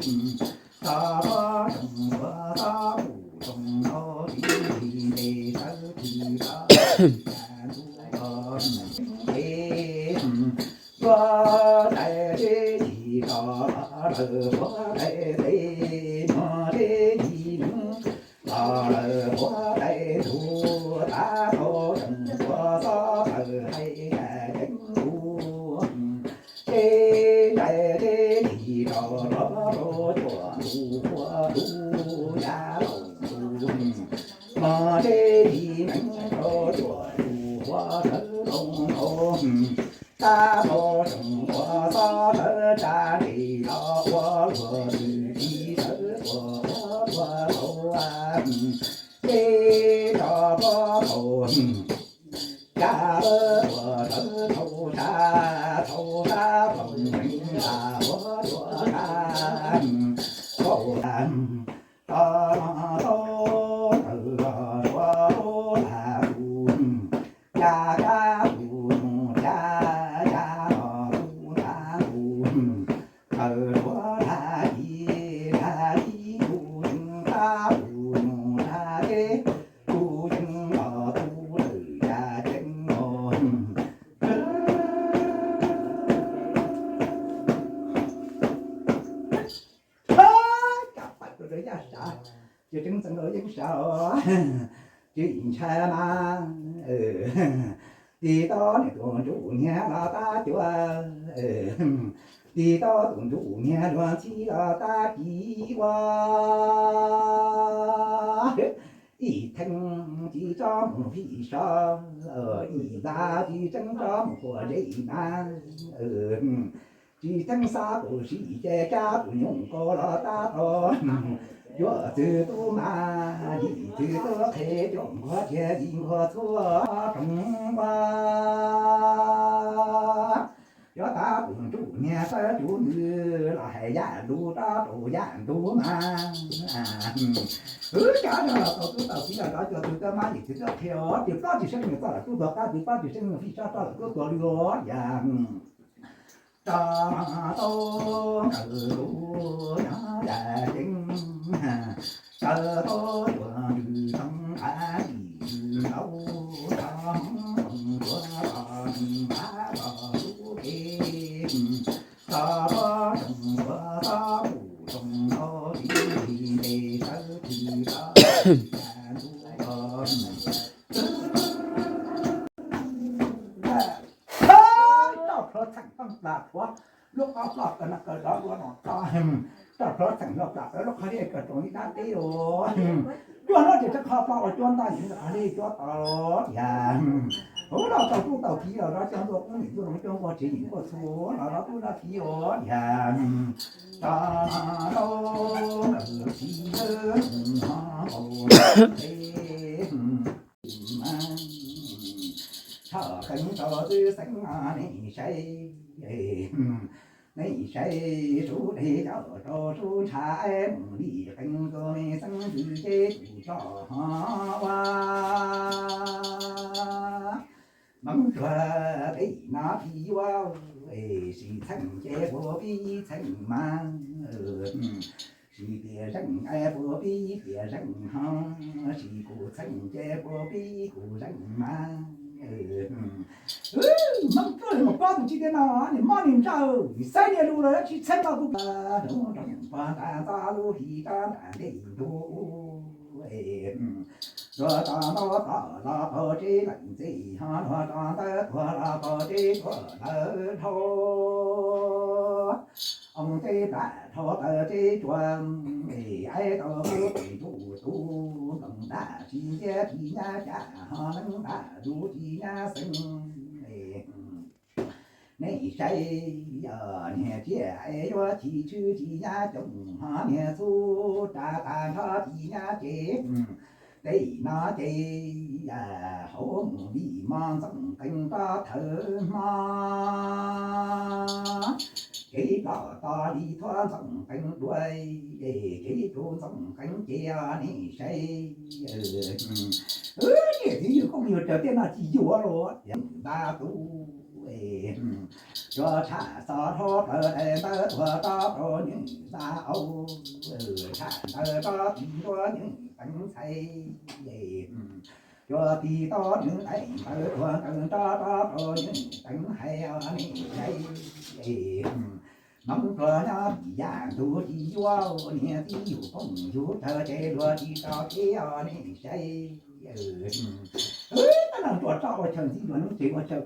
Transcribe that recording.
Tso pov tsoom tuav xob pum tsoom nkaus tib lig ntes sawv tsis tau cas ntuj tso ntes yuav dai teb yim tso los lawm puav dai teb, muag teb yim neeb los lawm puav dai ntug, tav tau tsoom tuav xob tawm hais yam ceeb tus. Teb dai teb yim rau rov rau cuam tus huab tus yav laus tus, muag teb yim neeb rau cuam tus huab sawv rau nkaus. Tav tau tsoom tuav xob sawv tsa nres los ua luag txwm tis sawv tuam ua luag tau, teb tso pov tau cas tuam sawv tau tsa tau sab ploog nta ua tuam ka tau tso no tau tawm los suav lub lag tus, cas kab tus nus cas cas los tus nta tus, tawm suav lag yim lag yim tus yees kab tus nus lag teb, tus yees los tus lawm yam ceeb os. Cas pais rau yaj sav, ces tseeb txeev rau yeeb sav os. Tsis ntshai mas, tig tau niam tus ntsuj niag los tab cuav, tig tau tus ntsuj niag luag ntxhi los tab kiv ua. Ib theej tsis tso mus vij sov, ib zaug tsis tseeb tso mus quas zeb mas, tsis txheeb xav tus sim ces kab tus nyuj nkaus los tab tau. Yuav txwv tub mas yim txwv tub qhe, cuam nquag tiag yim nquag txhua roog ua. Cov tav tus ntsuj niag tawb tsuv nws los hais yam lus rov rau yam ntug mas. Wb cov no los tau tub tau kiv los rov cov txwv tub mas yim txwv tub qhe os, ces plaub tsis seeb nws txoj lawm tub tuag qab, tsis plaub tsis seeb nws vij sov tso lawm tub tuag lwj os yam. Tso tau nkawd lub nyob yam ceeb, tso tau yuav nws too nqa lim nws laub, tso hmoob too tuav tso nws nqa tso lub kev, tso pob tsoom tuav xob pum tsoom nkaus tib lig ntes sawv tsis tau cas ntuj tso. Roj plhuav txheem tooj plas plhuav, lub qhov ploj kaw no kaw rov dua no roj, roj plhuav txheem los plam lub qhov dej kaw rau ib dab teb os. Cuaj hnub ces rov qhov ploj ua cuab ntaj yim qhov dej cuab tod yam. Ub, los tau tub tau kiv los rov coj ntuj qub nim ntuj no coj nquag tsev nim nquag txhu los rov tub rov kiv os yam. Tso rau ntawm txiv lawv mus ho nqaus tes. Tshaj qeev rau twb xeeb nej saib, nej saib sub dej coj rau sub ntsha mus li qeev tus me xeeb ntxwv ces tus tso ho ua. Hmoob ruag peb no pib ua, sim txheej ces puas pib txheej mas, sim tias zeej es puas pib tias zeej ho, sim kuv txheej ces puas pib kuv zeej mas. Hmoob ruag mus pab tus tsis tias no, nim mob nim ntsawg, nim xaiv niaj lus los tsis txheeb no kuv nroo nroo pog nram ntxa lub hlis rab nram ntej ntug. Luag tso ntaub tom los pau tseb leej txiv ho, luag tso ntawv tuag los pau tseb tsua lawv dhau. Oos teb plam dhau taw tseb tsua, aib tau lub tes ntuj tus nkoos daj tsis nciab tsis nyab cas ho neeb daj lub tsis nyab xeeb. Nej saib, niag tsiaj es yuav chim tshwj tsis nyab coom ho niag txhub tsa tas nrho tsis nyab ces, tej no ces hauv mus li mo ntxoov qees rau thawv hmo. Kev ploj to li thuab ntxoov qees dua, kev tus ntxoov qees ces nej saib. Niam txiv yug koob yug raws tej no tsis yuav los tias nta tus Yuav tshaj xov hlob plaws daim ntawv tuag rov rau nws nta au, tshaj ntawd rov tis ntua nws teev ntxhais. Yuav tis tau nws daim ntawv tuag ntawd rov rau nws teev hais os nej saib. Hmoob pluag nyob tim yam ntug tsis yuav niam txiv yug phooj yug ywg ces luag tsis tso kev os nej saib. Tab neeg ruam roj ua chaw ntxim luag neeb tsev ua chaw